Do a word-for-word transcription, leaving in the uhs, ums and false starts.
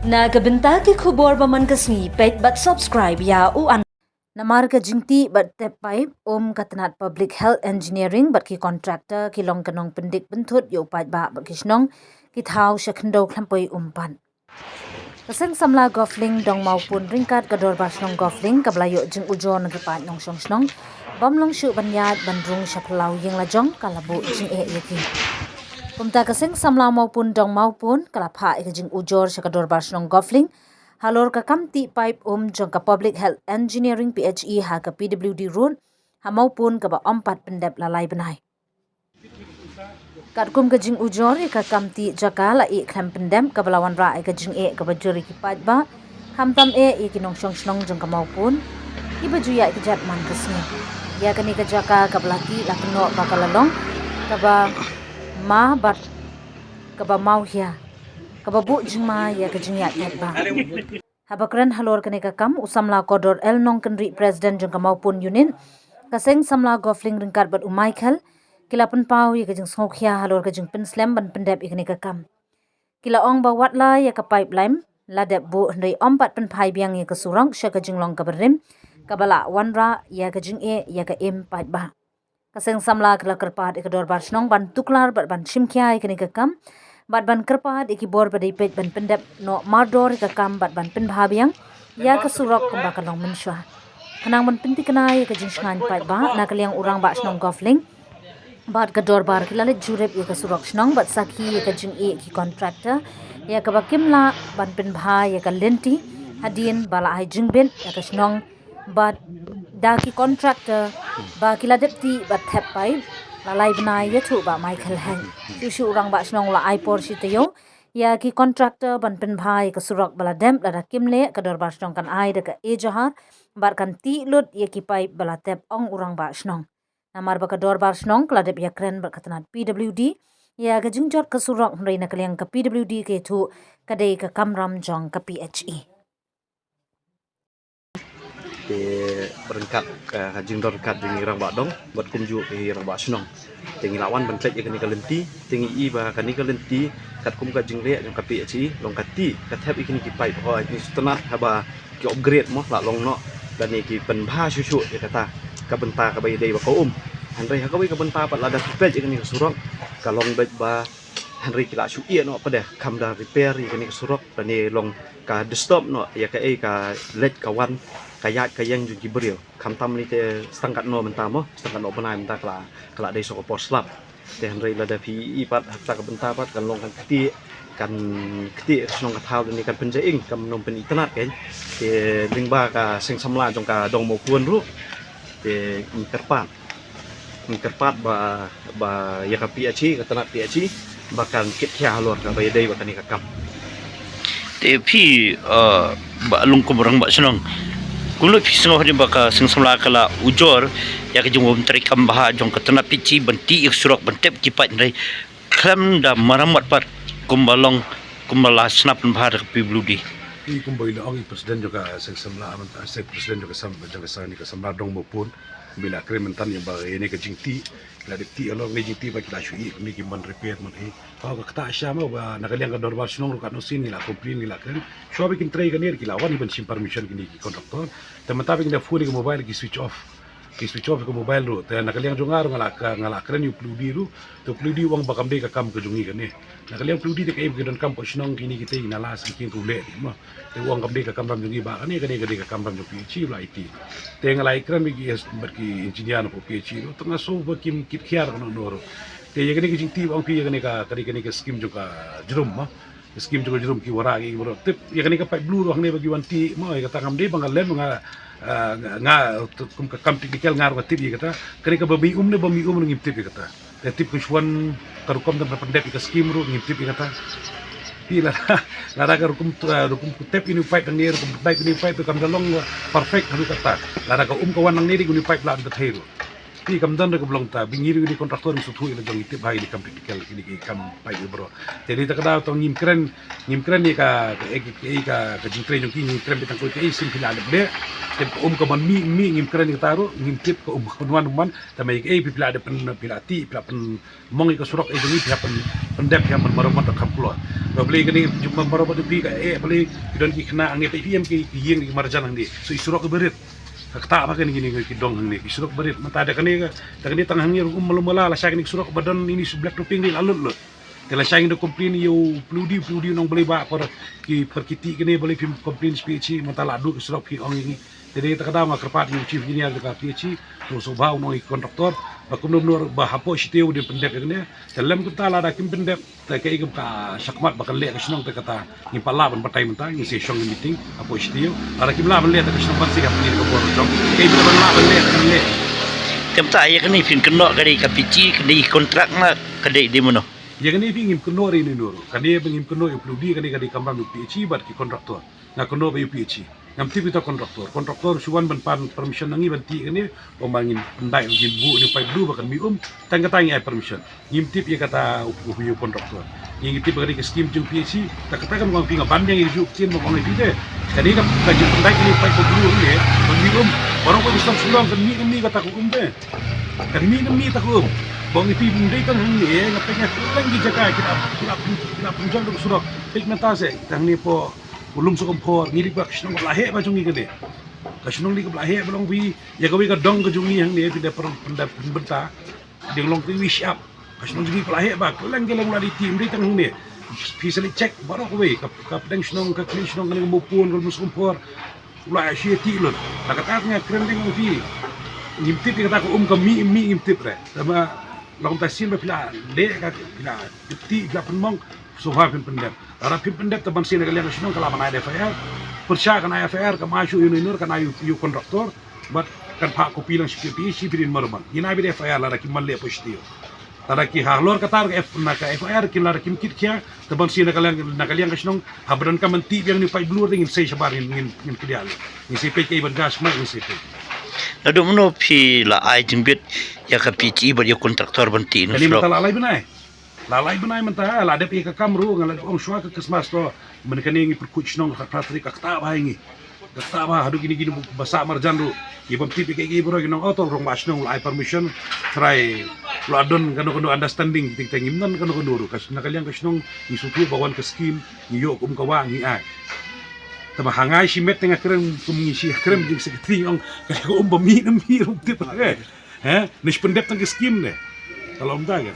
Na ka bynta ki khubor ba man ka sngi, peit bad subscribe ïa u an. Namar ka jingtih bad tep pipe um, ka tnat Public Health Engineering bad ki contractor ki long ka nongpyndik pynthut ïa u paidbah bad ki shnong ki thaw sha khyndew khlem poi um pat. Ka seng samla Golflink Dongmawpun ryngkat ka dorbar shnong Golflink kaba la ïoh jingujor na ki paid nongshong shnong bym long shuh ban ïaid ban rung sha phyllaw ïing la jong, ka la buh jingeh ïa ki. Kumta ka seng samla Mawpun Dongmawpun ka la phah ïa ka jingujor sha ka dorbar shnong Golflink halor ka kam tih pipe um jong ka Public Health Engineering, P H E, ha ka P W D Road ha Mawpun, kaba ym pat pyndep la lai bnai. Katkum ka jingujor ïa ka kam tih jaka la ih khlem pyndep, kaba la wanrah ïa ka jingeh kaba jur ïa ki paidbah, khamtam eh ïa ki nongshong shnong jong ka Mawpun kiba ju ïaid kjat man ka sngi. Ïa kane ka jaka kaba la tih la kynnoh ba ka la long kaba ma bad kaba mawhia, kaba buh jingma ïa ka jingïaid paidbah. Haba kren halor kane ka kam, u samla Kordor L Nongkynrih, President jong ka Mawpun Unit, ka seng samla Golflink ryngkat bad u Michael ki la pynpaw ïa ka jingsngewkhia halor ka jingpynslem ban pyndep ïa kane ka kam. Ki la ong ba wat la ïa ka pipeline la dep buh, hynrei ym pat pynphai biang ïa ka surok sha ka jinglong kaba rim, kaba la wanrah ïa ka jingeh ïa ka im paidbah. Ka seng samla ka la kyrpad ïa ka dorbar shnong ban tuklar bad ban shimkhia ïa kane ka kam bad ban kyrpad ïa ki bor ba dei peit ban pyndep noh mardor ïa ka kam bad ban pynbha biang ïa ka surok kumba ka long mynshuwa. Khnang ban pynthikna ïa ka jingshngaiñ paidbah, na ka liang u rangbah shnong Golflink bad ka dorbar ki la leit jurip ïa ka surok shnong bad sakhi ïa ka jingïeh ki contractor ïa kaba kim lah ban pynbha ïa ka lynti hadien ba la ai jingbit ïa ka shnong bad da ki contractor ba ki la dep tih bad thep pipe la lai bnai, ïathuh Bah Michael Heng. Shuh shuh u rangbah shnong la ai por shi taïew ïa ki contractor ban pynbha ïa ka surok ba la dep, lada kim leh ka dorbar shnong kan ai da ka ejahar bad kan tih lut ïa ki pipe ba la thep, ong u rangbah shnong. Namar ba ka dorbar shnong ka la dep ïakren bad ka tnat P W D ïa ka jingjot ka surok, hynrei na ka liang ka P W D ka ïathuh ka dei ka kamram jong ka P H E. Te ryngkat, eh, ka jingdon ryngkat jong ngi rangbah dong bad kumjuh ki rangbah shnong, te ngi la wan ban peit ïa kane ka lynti, te ngi i ba kane ka lynti katkum ka jingleh jong ka P H E long ka tih ka thep ïa kine ki pipe, hooid, ngi sngewtynnat haba ki upgrade mo, la long noh lane ki pynbha shuh shuh ïa kata ka bynta kaba ïadei bad ka um. Hynrei ha kawei ka bynta pat, lada phi peit ïa kane ka surok ka long beit ba, hynrei ki la shu ïeh noh pat de, kham da repair ïa kane ka surok lane long ka disturb noh ïa kaei ka leit ka wan, ka ïaid ka ïeng jong ki briew. Khamtam lei te, stang katno mynta mo, stang katno bnai mynta ka la, ka la dei sha ka por slap. Te hynrei lada phi i pat ha kata ka bynta pat kan long kan ktieh, kan ktieh ka shnong ka thaw lane kan pynjaing, kam nang pynitynnad kein. Te lyngba ka seng samla jong ka Dongmawpun ruh, te ngi kyrpad, ngi kyrpad ba, ba ïa ka P H E, ka tnat P H E ba kan kit khia halor kaba ïadei bad kane ka kam. Te phi, eh, Bah Longkum, rangbah shnong, kumno phi sngew hadien ba ka seng samla ka la ujor ïa ka jingbym trei kam bha jong ka tnat P H E ban tih ïa ka surok, ban thep ki pipe, hynrei khlem da marammat pat kumba long, kumba la sngap pynbha da ka P W D? I kumba i la ong i president jong ka seng samla, mynta seng president jong ka sam, jong ka seng, ka samla Dongmawpun, ba i la kren mynta ïa ba ïa kane ka jingtih, la dep tih halor kane ka jingtih ba ki la shu ïeh, kine ki man repair man hi. Hooid, kata shisha mo ba na ka liang ka dorbar shnong ruh katno sien ngi la complain, ngi la kren. Shuwa ba kin trei kane ki la wan ban shim permission kine ki contractor. Te mynta ba kin da phone ïa ka mobile ki switch off. Ki switch off ïa ka mobile ruh. Te na ka liang jong nga ruh nga la ka, nga la kren ïa u P W D ruh. Te u P W D u ong ba kam dei ka kam ka jong ngi kane. Na ka liang P W D te kaei ba ki donkam ka shnong, kine kita ki nala sngewthuh tu leh di mo. Te u ong kam dei ka kamram jong ngi, ba kane, kane ka dei ka kamram jong P H E, u la ïathuh. Te nga la ïakren bad ki, bad ki engineer na ka P H E ruh, te nga sngew ba kim kit khia kano kano ruh. Te ïa kane ka jingtih ba ong phi ïa kane ka, kane, kane ka skim jong ka Jrum mo. Skim jong ka Jrum ki wanrah ki baroh. Te ïa kane ka pipe blue ruh hangne ba ki wan tih mo, ïa kata ngam dei ba nga lem, nga, ah, nga, kum ka kam technical nga ruh nga tip ïa kata. Kane kaba mih um ne bym mih um ruh ngim tip ïa kata. Te tip ka shuwa ka rukom da pyndep ïa ka skim ruh ngim tip ïa kata. Te lada, lada ka rukom, eh, rukom pyndep ïa une u pipe nangne, rukom pyndep ïa une u pipe ruh kam da long perfect haduh katta. Lada ka um ka wan nangne dei une u pipe lah ban da thei ruh. Te kam don re ka ba long ta, ba ngi ruh ki contractor ngi sngewthuh ïa la jong, ngi tip bha ïa ki kam technical, ki, ki kam paip baroh. Te dei ta ka daw tang ngim kren, ngim kren ïa ka, ka, ka, ka, ka jingtrei jong ki, ngim kren beit tang kawei, kaei sien phi la dep leh. Te um ka ban mih, mih ngim kren ïa kata ruh, ngim tip ka um ka wan um wan. Tangba ïa kaei phi la dep pyn, phi la tih, phi la pynmong ïa ka surok, eh, jong ngi phi la pyn, pyndep, phi la pynmaramot da kham kloi. Ba balei kane jingpynmaramot jong phi ka, eh, balei ki don ki khynnah hangne, peit phi em ki, ki ïing ki marjan hangne. So i surok iba rit. Ka ktah ba kane kine ki dong hangne, ki surok ba rit. Mynta da kane ka, da kane tang hangne ruh um malu mala, lashai kane ki surok ba don ine i black topping dei la lut lut. Te lashai ngi da complain ïa u P W D, P W D u ong balei ba por ki por ki tih kane, balei phim complain sha P H E, mynta la duh ki surok phi ong ïa ngi. Te dei ta ka daw nga kyrpad ïa u chief engineer jong ka P H E, to sngewbha un ong ïa ki contractor ba kumno kumno ba hapoh shi taïew dei pyndep ïa kane. Te lym kumta lada kim pyndep, te kaei kaba ka shakmat ba kan leh ka shnong, te kata ngim pat lah ban batai mynta, ngin sa shong ka meeting hapoh shi taïew. Lada kim lah ban leh, te ka shnong ban sa ïa ka pynlong ka bor jong, kaei ba ban lah ban leh, kan leh. Te mynta ïa kane phin kynnoh ka dei ka P H E, ka dei kontrak na ka dei dei mano? Ïa kane phi ngim kynnoh re ïa uno ruh. Kane ba ngim kynnoh ïa u P W D, kane ka dei kamram u P H E bad ki contractor. Nga kynnoh beit ïa u P H E. Ngam tip ïa uta u contractor. Contractor shu wan ban pan permission na ngi ban tih kane, ong ba ngin pyndait, ngin buh ïa u paip blue ba kan mih um. Tang kata ngi ai permission. Ngim tip ïa kata u, u, u contractor. Ngi, ngi tip ba ka dei ka skim jong u P H E. Ta kata kan ong phi, nga ban ïa ngi ju ktien ba ong ïa phi te. Kane ka, ka jingpyndait ïa u paip blue ne ban mih um. Baroh kawei ka shnong Shillong kan mih, kan mih kata ka um te. Kan mih, kan mih kata ka um. Ba ong ïa phi, ym dei tang hangne, nga peit nga kylleng ki jaka ki la, ki la, ki la pynjot da ka surok. Peit mynta se, tang hangne hapoh u Lumshongkhor, ngi dei ba ka shnong kaba la heh ba jong ngi kane. Ka shnong dei kaba la heh ba long phi, ïa kawei ka dong ka jong ngi hangne phi da pyn, pyn, pynbynta. Dei long kawei shyiap. Ka shnong jong ngi kaba la heh ba, kylleng kylleng la dei tih, ym dei tang hangne. Phi sa leit check baroh kawei, ka, ka pdeng shnong, ka khlieh shnong, kane ka Mawpun, ka Lumshongkhor. U la ïa shu ïa tih lut. La kata nga kren dei ong phi. Ngim tip ïa kata ka um ka mih, mih ngim tip re. Tangba long ta sien ba phi la leh ka, phi la tih, phi la pynmong. Sngewbha phin pyndep. Lada phim pyndep, te ban sien na ka liang ka shnong ka lah ban ai da F I R. Pyrshah kan ai F I R, kam ai shuh ïa uno uno, kan ai ïa u contractor. Bad kan phah copy lang sha P H E, phi dei ban maramot. Ngin ai beit da F I R lada kim man leh hapoh shi taïew. Lada ki halor kata ka F, na ka F I R kin, lada kim kit khia, te ban sien na ka liang, na ka liang ka shnong, haba donkam ban tih biang ïa une u paip blue te ngin sei shabar, ngin, ngin, ngin kdiah. Ngin sei peit kaei ban gas mai, ngin sei peit. Naduh mynno phi la ai jingbit ïa ka P H E bad ïa u contractor ban tih ïa une u surok? Kane mynta la lai bnai. La lai bnai mynta, la dep ïa ka kam ruh, nga la ong shuwa ka Christmas to. Mynta kane ngi pyrkhat shnong ka khatphra tarik, ka ktah bha ïa ngi. Ka ktah bha haduh kine kine ba sah marjan ruh. Ki bym tip ïa kiei kiei baroh ki ong, oh, to rangbah shnong la ai permission. Trai la don kano kano understanding, kita kita ngim don kano kano ruh. Ka, na ka liang ka shnong ngi sngewthuh ba wan ka skim, ngi ïoh ka um ka wah ngi ai. Tangba ha nga shimet te nga kren kum ngi shi kren jong secretary, ong ka dei ka um ba mih ne ym mih ruh tip. He? Ngi shu pyndep tang ka skim ne. Ka long kumta ka.